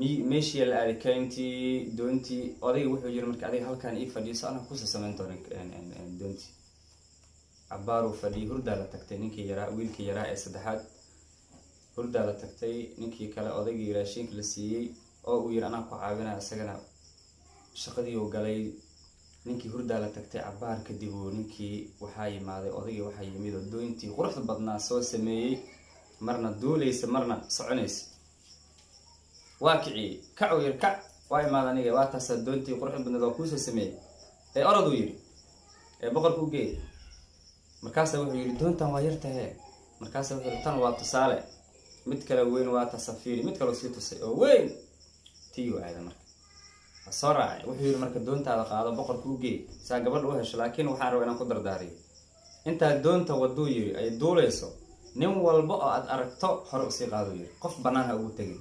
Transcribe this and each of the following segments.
Meeshii la aaday kayntii, doontii. Odayga wuxuu yiri, "Marka adiga halkaan ii fadhiiso, anaa kusoo samayn doona doontii." Cabaaruu fadhiyay, hurdaa la tagtay ninkii yaraa, wiilkii yaraa ee saddexaad hurdaa la tagtay. Ninkii kale, odaygii raashinka la siiyey oo uu yiri, "Anaa ku caawinaya," isagana shaqadii uu galay. Ninkii hurdaa la tagtay. Cabaar kadib uu ninkii waxaa yimaaday, odaygii waxaa yimid oo doontii quruxda badnaa soo sameeyey, marna duuleysa, marna soconaysa. Waa kiciyey. "Kac," uu yiri, "kac, waa imaad aniga, waa taasaa doontii quruxda badneed waa kuusoo sameeyey ee orod," uu yiri, "ee boqorka u geey." Markaasa wuxuu yidhi, "Doontan waa yartahe." Markaasa wuxuu yidhi, "Tan waa tusaale, mid kale weyn waa tasafiiri." Mid kaleo sii tusay oo weyn tii uu aada. Marka waa soo raacay. Wuxuu yidhi, "Marka doontaada qaado, boqorka u geey, saa gabadha u hesho. Laakiin waxaan rabaa inaan ku dardaariyo. Intaad doonta waduu," yiri, "ay duuleyso, nin walba oo aad aragto hore usii qaaduu," yiri, "qof bannaan ha ugu tegin."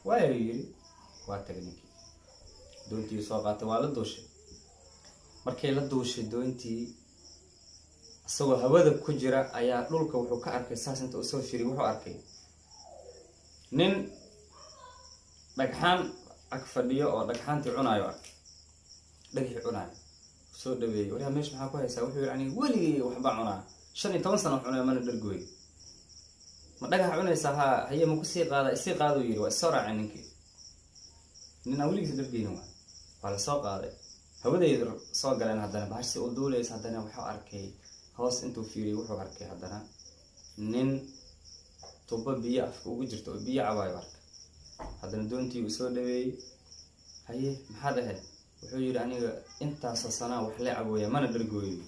Waayo, yiri. Waa tagay ninkii, doontii soo qaatay, waa la duushay. Markay la duushay doontii, isagoo hawada ku jira ayaa dhulka wuxuu ka arkay, saas inta usoo firiy, wuxuu arkay nin dhagxaan ag fadhiyo oo dhagxaantii cunaayo. Arkay dhagxii cunaayo. Soo dhaweeyey. "Waryaa, meesha maxaa ku haysaa?" Wuxuu yiri, "Aniga weligay waxbaa cunaa, 15 sano wax cunaya, mana dhargooy." "Ma dhagaxa cunaysaa?" "Haa." "Haye, ma kusii qaada?" "Isii qaaduu," yiri. Waa isoo raaceen ninkii. Nin aan weligiisa dhargeynin waa lasoo qaaday. Hawaday soo galeen. Haddana bahashsi u duuleysa. Haddana wuxuu arkay, hoos intuu fiiriyay, wuxuu arkay haddana nin tubo biyo afka ugu jirto oo biyo cabaayo arkay. Haddana doontii uu soo dhaweeyey. "Haye, maxaad ahayd?" Wuxuu yidhi, "Aniga intaasoo sanaa wax la cabooya, mana dhargooyo."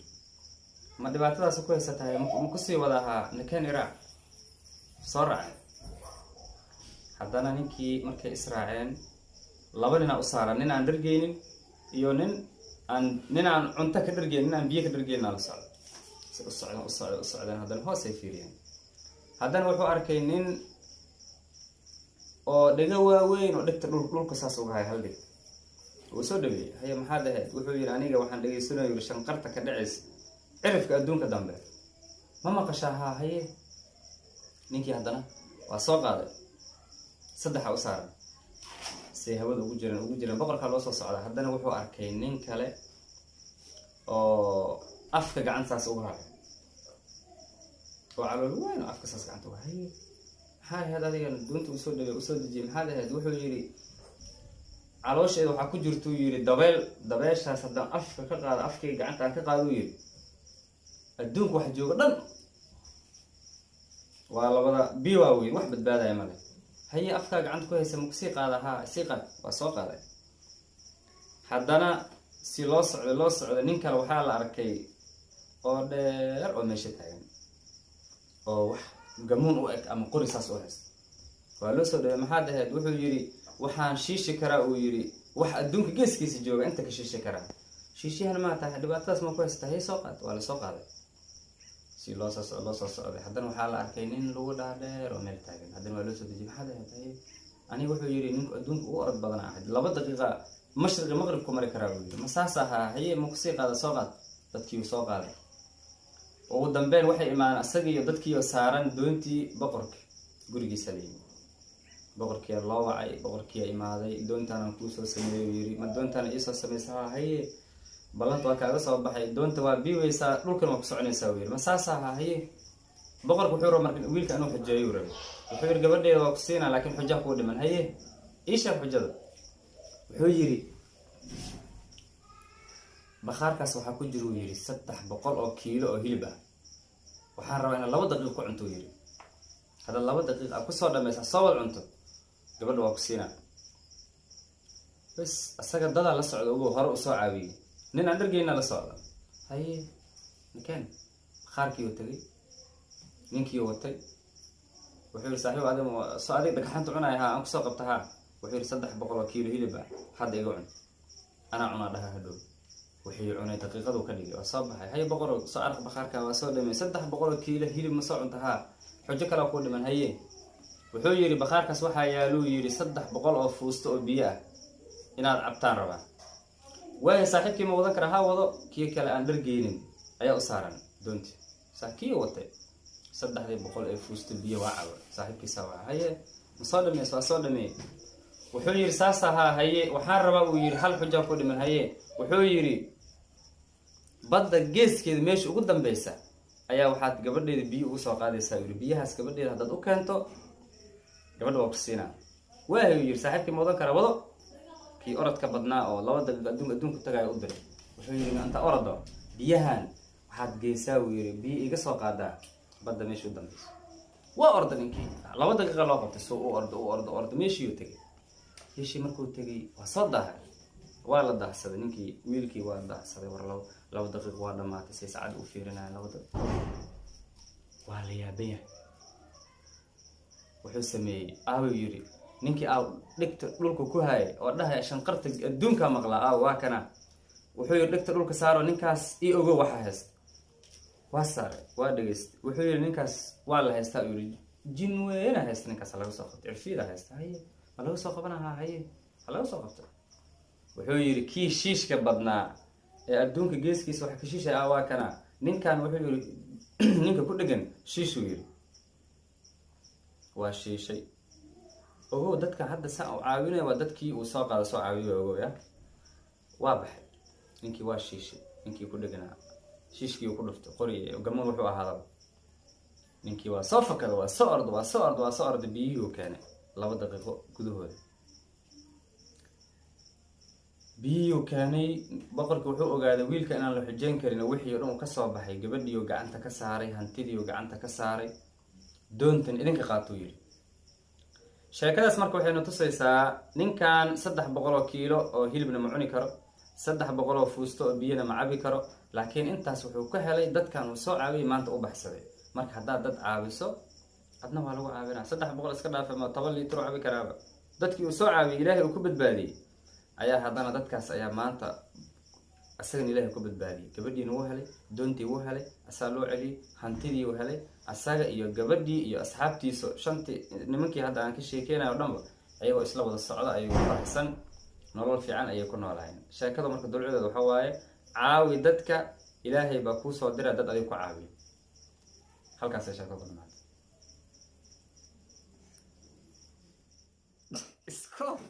"Ma dhibaatadaas ku haysatahay? Ma kusii wadahaa? Nakeen, iraac." Soo raacay haddana ninkii. Markay israaceen, laba ninaa u saaran, nin aan dhargeynin iyo nin aan cunto ka dhargeynin, nin aan biyo ka dhargeynin aa la socda. Si u socdeen, u socdeen, u socdeen, haddana hoos ay fiiriyeen. Haddana wuxuu arkay nin oo dhego waaweyn oo dhegta dhulka saas uga hay, hal dheg. Wuu soo dhaweeyey. "Haye, maxaad ahayd?" Wuxuu yidhi, "Aniga waxaan dhegeysanaya," yiri, "shanqarta ka dhacaysa cirifka adduunka dambe. Ma maqashaa?" "Haa." "Haye." Ninkii haddana waa soo qaaday. Saddexa u saaran. Say hawada ugu jireen, ugu jireen, boqorkaa loo soo socdaa. Haddana wuxuu arkay nin kale oo afka gacantaas uga hayo oo calool weyn oo afka saas gacanta uga haye. "Maxaa ahayd adigana?" Doonta usoo dhawey, usoo dejiyey. "Maxaad ahayd?" Wuxuu yidhi, "Caloosheeda waxaa ku jirtuu," yidhi, "dabeel. Dabeeshaas haddaan afka ka qaado, afkayga gacanta aan ka qaado," uu yidhi, "adduunka wax jooga dhan waa labada biyo waaweyn, wax badbaadaya male." "Haye, afkaa gacanta ku haysa, ma kusii qaada?" "Haa, sii qaad." Waa soo qaaday. Haddana si loo socday, loo socday, nin kale waxaa la arkay oo dheer oo meesha taagan oo wax gamuun u eg ama qori saas u haysta. Waa loo soo dhaway. "Maxaad ahayd?" Wuxuu yidhi, "Waxaan shiishi karaa," uu yidhi, "wax adduunka geeskiisa jooga inta ka shiishi karaa." "Shiishihan maa tahay? Dhibaatadaas ma ku haysata? Hay, soo qaad." Waa lasoo qaaday. Si loo soo loo soo socday, haddana waxaa la arkay nin lagu dhaadheer oo meel taagan. Haddana waa loo soo dejiyay. "Maxaad ahayd?" "Haye, aniga," wuxuu yidhi, "ninku adduunka ugu orod badan ahayd, 2 daqiiqa mashriqi maqrib ku mari karaa," uu yidhi. "Ma saas ahaa? Haye, ma kusii qaada?" "Soo qaad." Dadkii uu soo qaaday. Ugu dambeyn waxay imaadeen isagiiyo dadkiioo saaran doontii boqorka gurigiisa la yimi. Boqorkiia loo wacay, boqorkiia imaaday. "Doontaanaan kuusoo sameeyey," uu yidhi. "Ma doontaana iisoo samaysa? Haa." "Haye, ballanta waa kaaga soo baxay. Doonta waa biiweysaa, dhulkan waa ku soconaysaa," uu yidhi. "Ma saas ahaa? Haye." Boqorka wuxuu raba marka wiilka inuu xujeeyo uu rabay. Wuxuu yidhi, "Gabadheeda waa ku siinaa, laakiin xujaa kuu dhiman." "Haye, ii sheeg xujada." Wuxuu yidhi, "Bakhaarkaas waxaa ku jira," uu yidhi, "300 oo kiilo oo hilib ah. Waxaan rabaa inaad 2 daqiiq ku cunto," uu yidhi. "Haddaad 2 daqiiq aad kusoo dhamaysa, soo wad cunto, gabadha waa ku siinaa." Bas, asaga dadaa la socda, ugu hore usoo caawiyey. Nin aan dhargeyna la socda. "Haye, ninkeen." Bakhaarkii uu tagay, ninkii watay. Wuxuu yidhi, "Saaxiib, adig soo adig dhagxanta cunaya? Haa, aan kusoo qabta. Haa." Wuxuu yidhi, "300 oo kiilo hilib ah hadda iga cun, anaa cunaa dhaha hadhow." Wixii cunay daqiiqaduu ka dhigay. Waa soo baxay. "Haye boqorow, soo arq bakhaarka, waa soo dhamay. 300 oo kiilo hilib ma soo cunta?" "Haa." "Xujo kalea kuu dhiman." "Haye." Wuxuu yidhi, "Bakhaarkaas waxaa yaaluu," yidhi, "300 oo fuusto oo biyo ah, inaad cabtaan rabaa." "Waaya, saaxiibkii ma wadan karaa?" "Ha wado." Kii kale aan dhargeynin ayaa u saaran doonti. Kii watay 300 ee fuusto biyo waa cabo. Saaxiibkiisa waa. "Haye, ma soo dhameys?" "Waa soo dhameeyey." Wuxuu yidhi, "Saas ahaa, haye, waxaan rabaa," uu yidhi, "hal xujaa ku dhiman." "Haye." Wuxuu yidhi, "Badda geeskeeda meesha ugu dambeysa ayaa waxaad gabadheeda biyo ugu soo qaadaysaa," yidhi. "Biyahaas gabadheeda haddaad u keento, gabadha waa ku siinaa." "Waahay," uu yidhi. "Saaxiibkii ma wadan karaa?" "Wado." Kii orodka badnaa oo 2 daqiiqa adduunku tagaaya u diray. Wuxuu yidhi, "Inta orodo biyahan waxaad geysaa," uu yidhi, "biyo iga soo qaadaa badda meesha u dambeysa." Waa orda ninkii, 2 daqiiqa loo qabtay. Soo u ordo, u ordo, ordo, meeshiiuu tegay. Meeshii markuu tegay waa soo daahay, waa la daahsaday ninkii, wiilkii waa daahsaday. War 2 daqiiq waa dhamaatay, say saacad u fiirinaya, 2 daqiiq waa la yaaban yahay. Wuxuu sameeyey, "Aaway?" yidhi ninkii. Aaw dhigta dhulka ku hayay oo dhahaya, "Shanqarta adduunkaa maqlaa, aaw?" "Waa kana." Wuxuu yidhi, "Dhigta dhulka saaro, ninkaas ii ogo waxa haysta." Waa saaray, waa dhegeystay. Wuxuu yidhi, "Ninkaas waa la haystaa," uu yidhi. "Jin weyna haysta ninkaas, laga soo qabtay, cirfiida haysta." "Haye, ma laga soo qabanahaa?" "Haye, ha laga soo qabtay." Wuxuu yidhi, "Kii shiishka badnaa ee adduunka geeskiisa waxa ka shiishay ah, waa kana ninkan." Wuxuu yidhi, "Ninka ku dhegan shiishuu." Yidhi, "Waa shiishay." Ogow, dadka hadda saa u caawinaya waa dadkii uu soo qaada, soo caawiyo, ogow. Ya waa baxay ninkii, waa shiishay ninkii ku dheganaa, shiishkii uu ku dhuftay qori gamuun wuxuu ahaadaba. Ninkii waa soo fakada, waa soo orda, waa soo orda, waa soo orda, biyihii keenay 2 daqiiqo gudahooda. Biyihii keenay. Boqorkii wuxuu ogaaday wiilka inaan la xujeyn karin. Wixii o dhan uu kasoo baxay, gabadhiiu gacanta ka saaray, hantidiiu gacanta ka saaray, "Doontan idinka qaatuu," yidhi. Sheekadaas marka waxayna tusaysaa ninkan 300 oo kiilo oo hilibna ma cuni karo, 300 oo fuusto oo biyana ma cabi karo, laakiin intaas wuxuu ka helay dadkan uu soo caawiyay, maanta u baxsaday. Marka haddaad dad caawiso, adna waa lagu caawinaa. 300 iska dhaafa, ma 10 liitr oo cabi karaaba. Dadkii uu soo caawiyay, Ilaahay uu ku badbaadiyey, ayaa haddana dadkaas ayaa maanta isagana Ilaahay ku badbaadiyey. Gabadhiina wuu helay, doontii wuu helay, asaa loo celiyey, hantidii uu helay, asaga iyo gabadhii iyo asxaabtiisa shantii, nimankii hadda aan ka sheekeynayo o dhanba, ayagoo isla wada socda, ayagoo faraxsan, nolol fiican ayay ku noolaayeen. Sheekada marka dulcideeda waxa waaye, caawi dadka, Ilaahay baa kuusoo dira dad adiga ku caawiyo. Halkaasay sheekada ku dhamaatay. Stop.